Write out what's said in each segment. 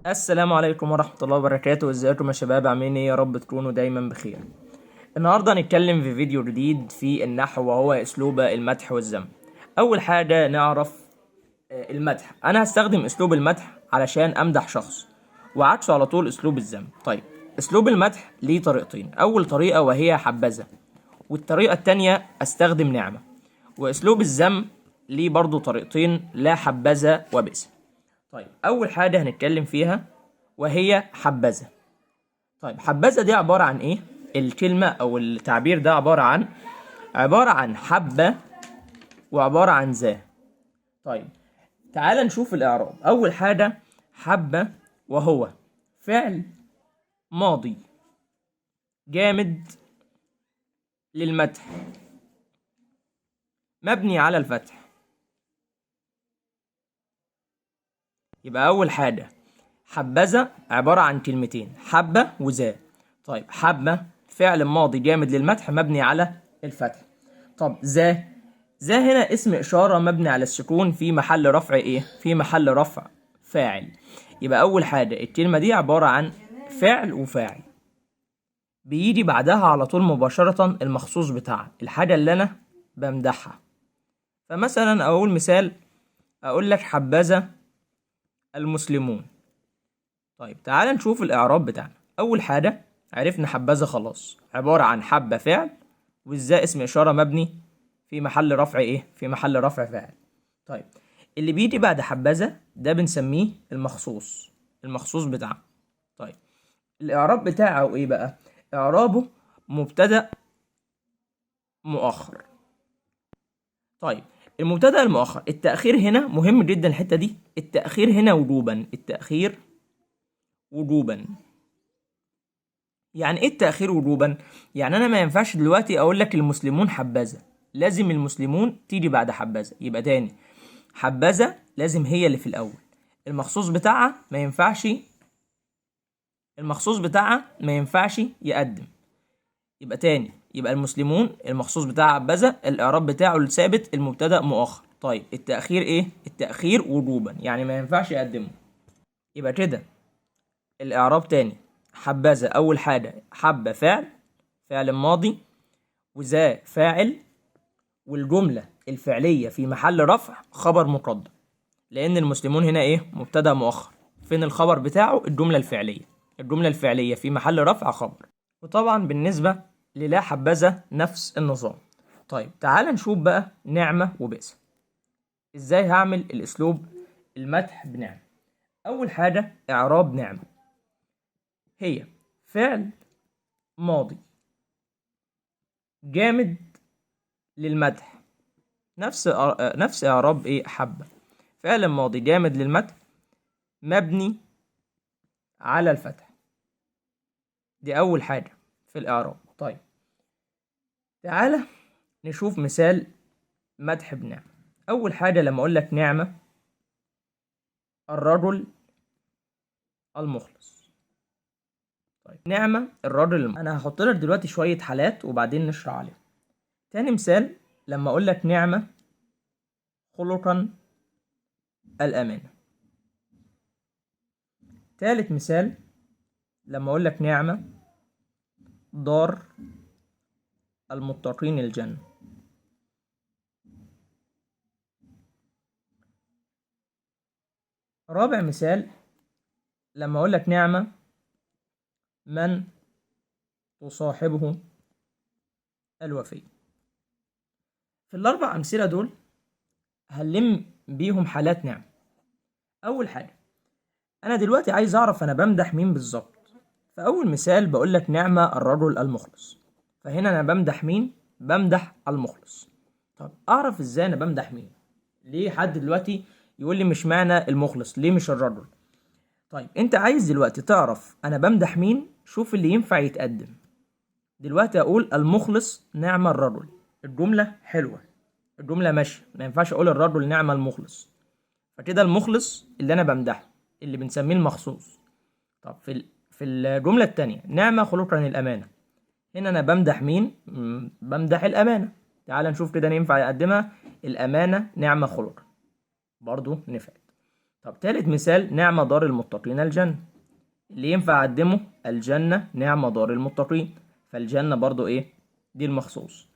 السلام عليكم ورحمة الله وبركاته. ازيكم يا شباب، عاملين ايه؟ يا رب تكونوا دايما بخير. النهاردة هنتكلم في فيديو جديد في النحو، وهو اسلوب المدح والذم. اول حاجة نعرف المدح. انا هستخدم اسلوب المدح علشان امدح شخص، وعكسه على طول اسلوب الذم. طيب اسلوب المدح ليه طريقتين، اول طريقة وهي حبذا، والطريقة التانية استخدم نعمة. واسلوب الذم ليه برضو طريقتين، لا حبذا وبئس. طيب اول حاجة هنتكلم فيها وهي حبذا. طيب حبذا دي عبارة عن ايه؟ الكلمة او التعبير ده عبارة عن حبة وعبارة عن ذا. طيب تعال نشوف الاعراب. اول حاجة حبة، وهو فعل ماضي جامد للمدح مبني على الفتح. يبقى أول حاجة حبذا عبارة عن كلمتين، حبة وذا. طيب حبة فعل ماضي جامد للمدح مبني على الفتح. طب ذا، ذا هنا اسم إشارة مبني على السكون في محل رفع إيه؟ في محل رفع فاعل. يبقى أول حاجة الكلمة دي عبارة عن فعل وفاعل، بيجي بعدها على طول مباشرة المخصوص بتاعها، الحاجة اللي أنا بمدحها. فمثلا أقول مثال، أقول لك حبذا المسلمون. طيب تعال نشوف الإعراب بتاعنا. أول حاجة عرفنا حبذا خلاص، عبارة عن حبة فعل والذا اسم إشارة مبني في محل رفع إيه؟ في محل رفع فاعل. طيب اللي بيجي بعد حبذا ده بنسميه المخصوص، المخصوص بتاعه. طيب الإعراب بتاعه إيه بقى؟ إعرابه مبتدأ مؤخر. طيب المبتدأ المؤخر، التأخير هنا مهم جدا، الحتة دي التأخير هنا وجوبا، التأخير وجوبا. يعني ايه التأخير وجوبا؟ يعني انا ما ينفعش دلوقتي اقول لك المسلمون حبذا، لازم المسلمون تيجي بعد حبذا. يبقى تاني حبذا لازم هي اللي في الاول، المخصوص بتاعها ما ينفعش، المخصوص بتاعها ما ينفعش يقدم. يبقى تاني، يبقى المسلمون المخصوص بتاعها حبذا، الإعراب بتاعه الثابت المبتدأ مؤخر. طيب التأخير إيه؟ التأخير وجوبا، يعني ما ينفعش يقدمه. يبقى كده الإعراب تاني، حبذا أول حاجة حبة فعل، فعل ماضي، وذا فاعل، والجملة الفعلية في محل رفع خبر مقدم، لأن المسلمون هنا إيه؟ مبتدأ مؤخر. فين الخبر بتاعه؟ الجملة الفعلية، الجملة الفعلية في محل رفع خبر. وطبعا بالنسبة للا حبذا نفس النظام. طيب تعال نشوف بقى نعمة وبئس، ازاي هعمل الاسلوب المدح بنعمة. اول حاجة اعراب نعمة، هي فعل ماضي جامد للمدح، نفس اعراب ايه؟ حبة، فعل ماضي جامد للمدح مبني على الفتح. دي اول حاجة في الاعراب. طيب تعالى نشوف مثال مدح بنعمة. أول حاجة لما أقول لك نعمة الرجل المخلص. طيب نعمة الرجل المخلص، أنا هحط لك دلوقتي شوية حالات وبعدين نشرح عليهم. تاني مثال لما أقول لك نعمة خلقا الأمانة. تالت مثال لما أقول لك نعمة دار المتقين الجنة. رابع مثال لما أقول لك نعمة من تصاحبه الوفي. في الأربع أمثلة دول هنلم بيهم حالات نعمة. أول حاجة أنا دلوقتي عايز أعرف أنا بمدح مين بالظبط. فأول مثال بقول لك نعمة الرجل المخلص، فهنا أنا بمدح مين؟ بمدح المخلص. طب أعرف إزاي أنا بمدح مين؟ ليه حد دلوقتي يقول لي مش معنى المخلص، ليه مش الرجل؟ طيب أنت عايز دلوقتي تعرف أنا بمدح مين، شوف اللي ينفع يتقدم. دلوقتي أقول المخلص نعمة الرجل، الجملة حلوة، الجملة ماشية، ما ينفعش أقول الرجل نعمة المخلص. فكده المخلص اللي أنا بمدحه اللي بنسميه المخصوص. طب في الجملة التانية نعمة خلقا الأمانة، هنا أنا بمدح مين؟ بمدح الأمانة. تعال نشوف كده ينفع يقدمها، الأمانة نعمة خلقا، برضو نفعت. طب تالت مثال، نعمة دار المتقين الجنة، اللي ينفع أقدمه الجنة نعمة دار المتقين، فالجنة برضو إيه؟ دي المخصوص.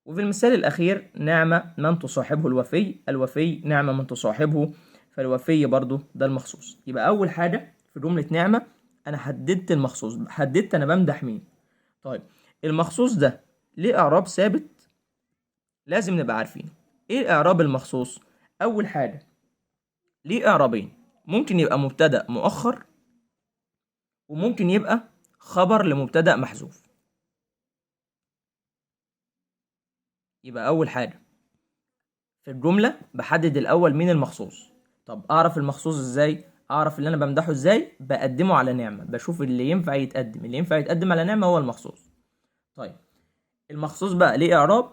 وفي المثال الأخير نعمة من تصاحبه الوفي، الوفي نعمة من تصاحبه، فالوفي برضو ده المخصوص. يبقى أول حاجة في جملة نعمة أنا حددت المخصوص، حددت أنا بمدح مين. طيب المخصوص ده ليه إعراب ثابت لازم نبقى عارفينه. إيه إعراب المخصوص؟ أول حاجة ليه إعرابين، ممكن يبقى مبتدأ مؤخر وممكن يبقى خبر لمبتدأ محذوف. يبقى أول حاجة في الجملة بحدد الأول مين المخصوص. طب أعرف المخصوص إزاي؟ أعرف اللي أنا بمدحه إزاي؟ بقدمه على نعمة، بشوف اللي ينفع يتقدم، اللي ينفع يتقدم على نعمة هو المخصوص. طيب المخصوص بقى ليه إعراب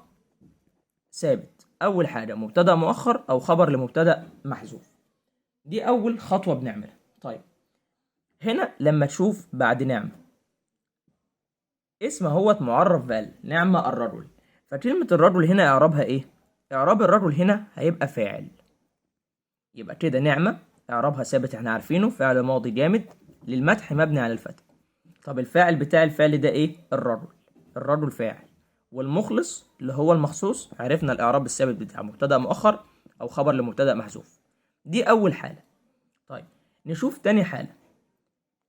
ثابت. أول حاجة مبتدأ مؤخر أو خبر لمبتدأ محذوف، دي أول خطوة بنعملها. طيب هنا لما تشوف بعد نعمة اسم اهوت معرف بال، نعمة الرجل، فكلمة الرجل هنا إعرابها إيه؟ إعراب الرجل هنا هيبقى فاعل. يبقى كده نعمة إعرابها ثابت احنا عارفينه، فعل ماضي جامد للمدح مبني على الفتح. طب الفاعل بتاع الفعل ده إيه؟ الرجل، الرجل فاعل. والمخلص اللي هو المخصوص عرفنا الإعراب الثابت بتاعه مبتدأ مؤخر أو خبر لمبتدأ محذوف. دي أول حالة. طيب نشوف تاني حالة،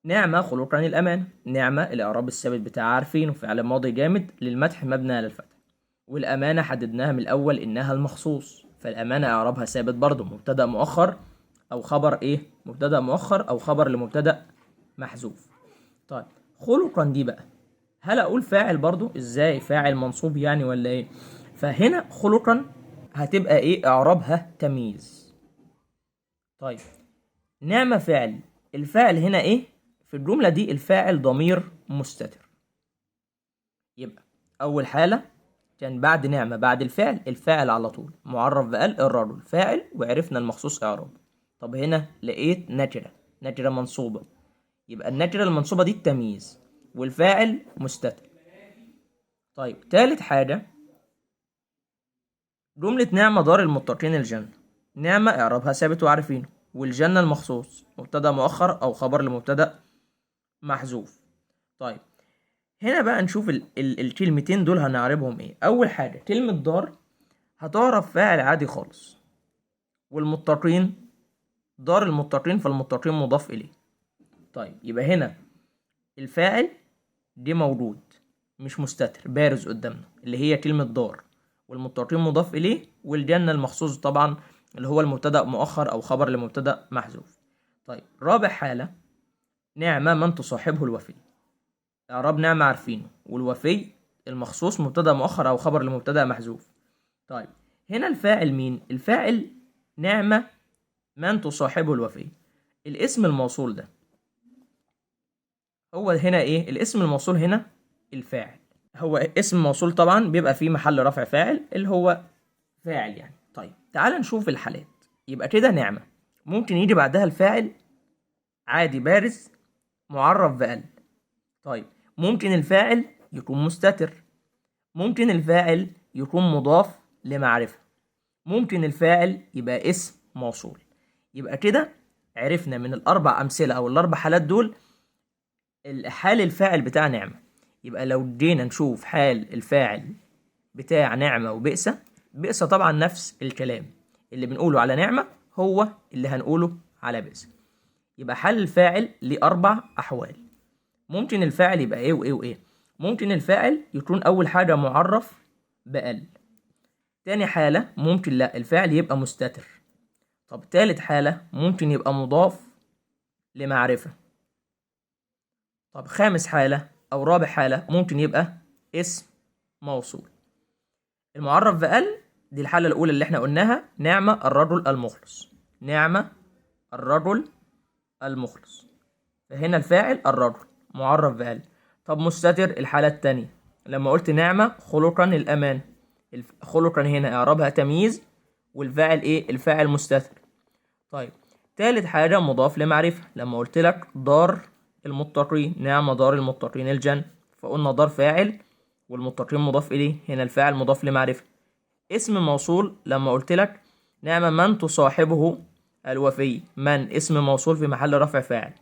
نعمة خلقا الأمان. نعمة الإعراب الثابت بتاعها عارفينه، فعل ماضي جامد للمدح مبني على الفتح. والأمانة حددناها من الأول إنها المخصوص، فالأمانة إعرابها ثابت برضه مبتدأ مؤخر أو خبر إيه؟ مبتدأ مؤخر أو خبر لمبتدأ محذوف. طيب خلقا دي بقى هل أقول فاعل برضه؟ إزاي فاعل منصوب يعني ولا إيه؟ فهنا خلقا هتبقى إيه؟ إعرابها تمييز. طيب نعمة فاعل، الفاعل هنا إيه؟ في الجملة دي الفاعل ضمير مستتر. يبقى أول حالة كان بعد نعمة بعد الفعل، الفاعل على طول معرف بقال الرجل فاعل وعرفنا المخصوص إعراب. طب هنا لقيت نكرة، نكرة منصوبة، يبقى النكرة المنصوبة دي التمييز والفاعل مستتر. طيب تالت حاجة جملة نعمة دار المتقين الجنة. نعمة إعرابها ثابت وعارفينه، والجنة المخصوص مبتدأ مؤخر أو خبر لمبتدأ محذوف. طيب هنا بقى نشوف الكلمتين دول هنعربهم ايه. اول حاجة كلمة دار هتعرف فاعل عادي خالص، والمتقين دار المتقين فالمتقين مضاف اليه. طيب يبقى هنا الفاعل دي موجود مش مستتر، بارز قدامنا اللي هي كلمة دار، والمتقين مضاف اليه، والجنة المخصوص طبعا اللي هو المبتدأ مؤخر او خبر لمبتدأ محذوف. طيب رابع حالة نعمة من تصاحبه الوفي. إعراب نعمة عارفينه، والوفي المخصوص مبتدأ مؤخر أو خبر لمبتدأ محذوف. طيب هنا الفاعل مين؟ الفاعل نعمة من تصاحبه الوفي. الاسم الموصول ده هو هنا إيه؟ الاسم الموصول هنا الفاعل، هو اسم موصول طبعا بيبقى فيه محل رفع فاعل اللي هو فاعل يعني. طيب تعال نشوف الحالات. يبقى كده نعمة ممكن يجي بعدها الفاعل عادي بارز معرف بأل. طيب ممكن الفاعل يكون مستتر، ممكن الفاعل يكون مضاف لمعرفة، ممكن الفاعل يبقى اسم موصول. يبقى كده عرفنا من الأربع أمثلة أو الأربع حالات دول حال الفاعل بتاع نعمة. يبقى لو جينا نشوف حال الفاعل بتاع نعمة وبئسة، بئسة طبعا نفس الكلام اللي بنقوله على نعمة هو اللي هنقوله على بئسة. يبقى حال الفاعل ليه أربع أحوال. ممكن الفاعل يبقى ايه وايه وايه. ممكن الفاعل يكون اول حاجة معرف بأل. تاني حالة ممكن لا الفاعل يبقى مستتر. طب تالت حالة ممكن يبقى مضاف لمعرفة. طب خامس حالة او رابع حالة ممكن يبقى اسم موصول. المعرف بأل دي الحالة الاولى اللي احنا قلناها، نعمة الرجل المخلص، نعمة الرجل المخلص، فهنا الفاعل الرجل معرف بأل. طب مستتر الحالة التانية لما قلت نعمة خلقا الأمان، خلقا هنا إعرابها تمييز والفاعل إيه؟ الفاعل مستتر. طيب تالت حاجة مضاف لمعرفة، لما قلت لك دار المتقين، نعمة دار المتقين الجنة، فقلنا دار فاعل والمتقين مضاف إليه، هنا الفاعل مضاف لمعرفة. اسم موصول لما قلت لك نعمة من تصاحبه الوفي. من اسم موصول في محل رفع فاعل.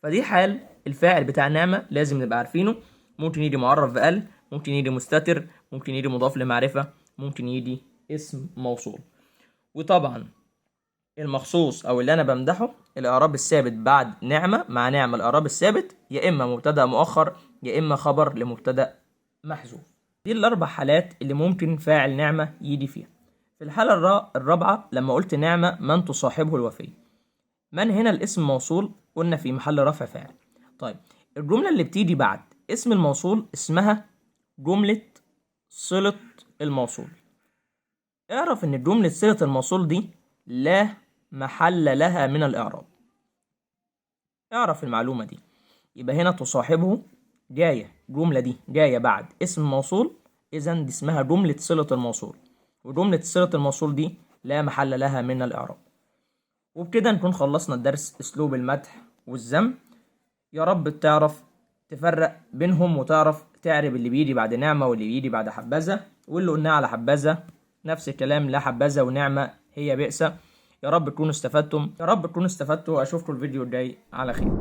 فدي حال الفاعل بتاع نعمة لازم نبقى عارفينه. ممكن يجي معرف بأل، ممكن يجي مستتر، ممكن يجي مضاف لمعرفة، ممكن يجي اسم موصول. وطبعا المخصوص او اللي انا بمدحه الاعراب الثابت بعد نعمة مع نعمة الاعراب الثابت يا اما مبتدأ مؤخر يا اما خبر لمبتدأ محذوف. دي الاربع حالات اللي ممكن فاعل نعمة يجي فيها. في الحالة الرابعة لما قلت نعمة من تصاحبه الوفي، من هنا الاسم موصول قلنا في محل رفع فاعل. طيب الجملة اللي بتيجي بعد اسم الموصول اسمها جملة صلة الموصول. اعرف ان جملة صلة الموصول دي لا محل لها من الإعراب. اعرف المعلومة دي. يبقى هنا تصاحبه جاية، الجملة دي جاية بعد اسم موصول، إذن دي اسمها جملة صلة الموصول، وجملة صلة الموصول دي لا محل لها من الإعراب. وبكده نكون خلصنا الدرس أسلوب المدح والذم. يا رب تعرف تفرق بينهم وتعرف تعرب اللي بيجي بعد نعمة واللي بيجي بعد حبذا، واللي قلناه على حبذا نفس الكلام، لا حبذا ونعمة هي بئس. يا رب تكونوا استفدتم، يا رب تكونوا استفدتوا، واشوفكم الفيديو الجاي على خير.